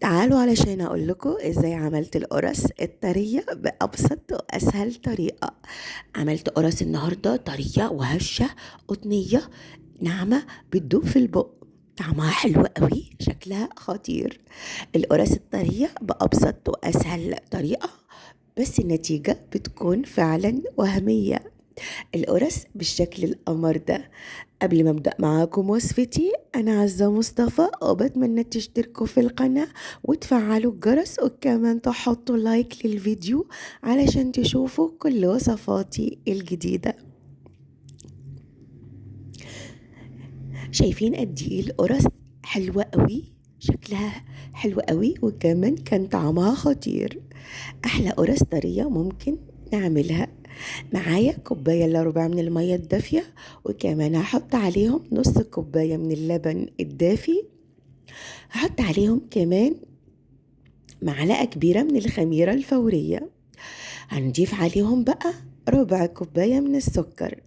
تعالوا علشان اقول لكم ازاي عملت القرص الطرية بابسط واسهل طريقة. عملت قرص النهاردة طرية وهشة قطنية ناعمة بتدوب في البق، طعمها حلو قوي، شكلها خطير. القرص الطرية بأبسط وأسهل طريقة، بس النتيجة بتكون فعلا وهمية. القرص بالشكل القمر ده. قبل ما أبدأ معاكم وصفتي، أنا عزة مصطفى، وبتمنى تشتركوا في القناة وتفعلوا الجرس، وكمان تحطوا لايك للفيديو علشان تشوفوا كل وصفاتي الجديدة. شايفين قد ايه القرص حلوة قوي، شكلها حلو قوي، وكمان كان طعمها خطير. احلى قرص طرية ممكن نعملها. معايا كوباية الا ربع من المية الدافية، وكمان هحط عليهم نص كوباية من اللبن الدافي، هحط عليهم كمان معلقة كبيرة من الخميرة الفورية، هنضيف عليهم بقى ربع كوباية من السكر،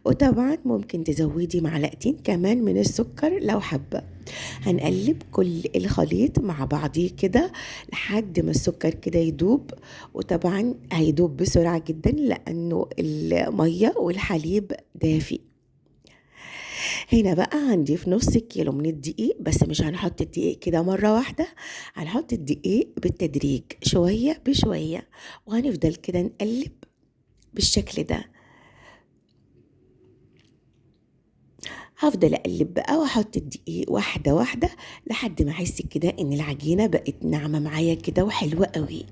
وطبعا ممكن تزودي معلقتين كمان من السكر لو حابة. هنقلب كل الخليط مع بعضيه كده لحد ما السكر كده يدوب، وطبعا هيدوب بسرعة جدا لأنه المية والحليب دافي. هنا بقى هنضيف نص كيلو من الدقيق، بس مش هنحط الدقيق كده مرة واحدة، هنحط الدقيق بالتدريج شوية بشوية، وهنفضل كده نقلب بالشكل ده. هفضل اقلب بقى واحط الدقيق واحدة واحدة لحد ما احس كده ان العجينة بقت ناعمة معايا كده وحلوه قوي.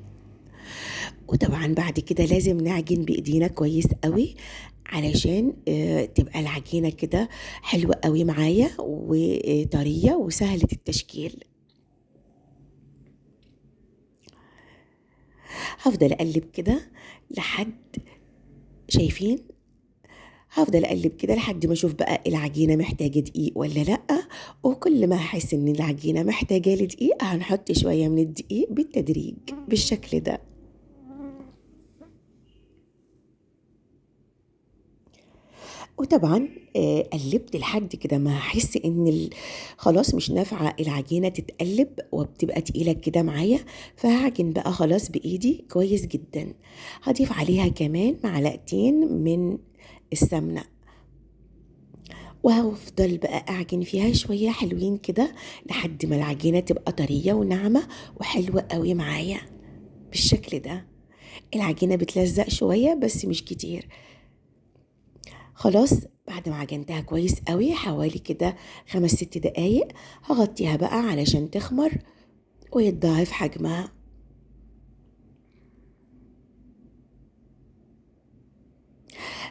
وطبعا بعد كده لازم نعجن بايدينا كويس قوي علشان تبقى العجينة كده حلوة قوي معايا وطريه وسهلة التشكيل. هفضل اقلب كده لحد، شايفين، هفضل اقلب كده لحد ما اشوف بقى العجينة محتاجه دقيق ولا لا، وكل ما احس ان العجينة محتاجه لدقيق هنحط شوية من الدقيق بالتدريج بالشكل ده. وطبعا قلبت لحد كده ما احس ان خلاص مش نافعة العجينة تتقلب وبتبقى تقيلة كده معايا، فهعجن بقى خلاص بايدي كويس جدا. هضيف عليها كمان معلقتين من السمنة، وهفضل بقى اعجن فيها شوية حلوين كده لحد ما العجينة تبقى طرية وناعمه وحلوه قوي معايا بالشكل ده. العجينة بتلزق شوية بس مش كتير. خلاص بعد ما عجنتها كويس قوي حوالي كده 5-6 دقايق، هغطيها بقى علشان تخمر ويتضاعف حجمها.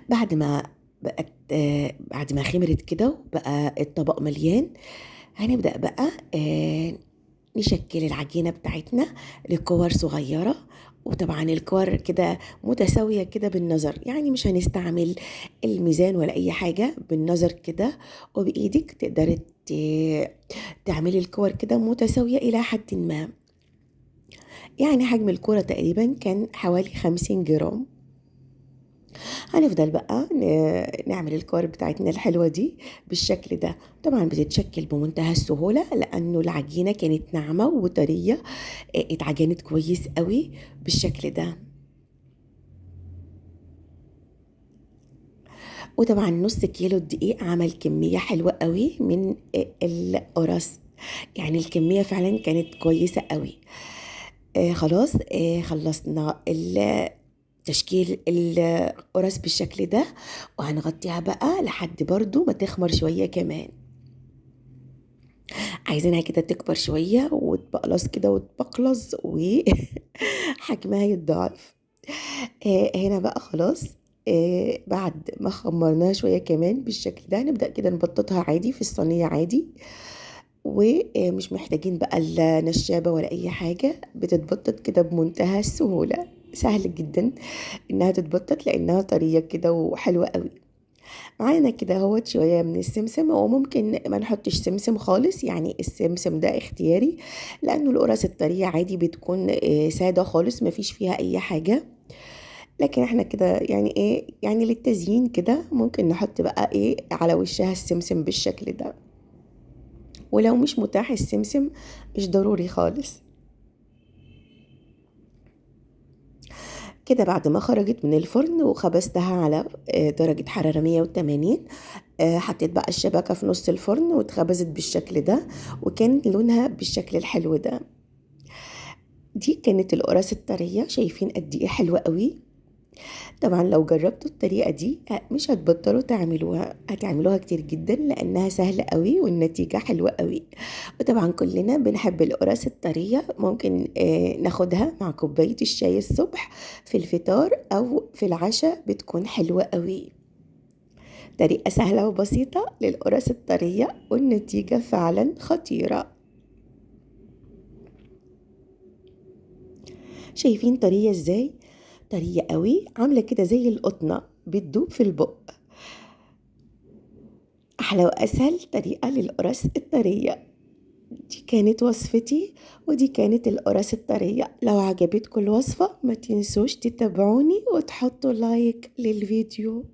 بعد ما بقت، بعد ما خمرت كده وبقى الطبق مليان، هنبدأ بقى نشكل العجينة بتاعتنا لكور صغيرة، وطبعا الكور كده متساوية كده بالنظر، يعني مش هنستعمل الميزان ولا أي حاجة، بالنظر كده وبإيدك تقدري تعملي الكور كده متساوية إلى حد ما. يعني حجم الكورة تقريبا كان حوالي 50 جرام. هنفضل بقى نعمل الكور بتاعتنا الحلوة دي بالشكل ده. طبعا بتتشكل بمنتهى السهولة لأنه العجينة كانت ناعمة وطرية، اتعجنت كويس قوي بالشكل ده. وطبعا نص كيلو الدقيق عمل كمية حلوة قوي من القرص، يعني الكمية فعلا كانت كويسة قوي. خلاص، خلصنا تشكيل القرص بالشكل ده، وهنغطيها بقى لحد برضو ما تخمر شوية كمان. عايزينها كده تكبر شوية وتبقلص كده وتبقلص وحجمها يتضاعف. هنا بقى خلاص، بعد ما خمرناها شوية كمان بالشكل ده، نبدأ كده نبططها عادي في الصينية عادي، ومش محتاجين بقى النشابة ولا أي حاجة، بتتبطط كده بمنتهى السهولة. سهل جدا انها تتبطط لانها طرية كده وحلوه قوي. معانا كده اهوت شوية من السمسم، وممكن ما نحطش سمسم خالص، يعني السمسم ده اختياري لانه القرص الطريه عادي بتكون ساده خالص ما فيش فيها اي حاجة، لكن احنا كده يعني ايه، يعني للتزيين كده ممكن نحط بقى ايه على وشها السمسم بالشكل ده، ولو مش متاح السمسم مش ضروري خالص. كده بعد ما خرجت من الفرن وخبزتها على درجة حرارة 180، حطيت بقى الشبكة في نص الفرن واتخبزت بالشكل ده، وكان لونها بالشكل الحلو ده. دي كانت القراص الطرية، شايفين قد ايه حلوة قوي. طبعا لو جربتوا الطريقة دي مش هتبطلوا تعملوها، هتعملوها كتير جدا لأنها سهلة قوي والنتيجة حلوة قوي. وطبعا كلنا بنحب القراص الطرية، ممكن ناخدها مع كوباية الشاي الصبح في الفطار أو في العشاء، بتكون حلوة قوي. طريقة سهلة وبسيطة للقراص الطرية والنتيجة فعلا خطيرة. شايفين طرية ازاي؟ طرية قوي، عاملة كده زي القطنة، بتدوب في البق. أحلى وأسهل طريقة للقراص الطرية. دي كانت وصفتي ودي كانت القراص الطرية. لو عجبتكم الوصفة ما تنسوش تتابعوني وتحطوا لايك للفيديو.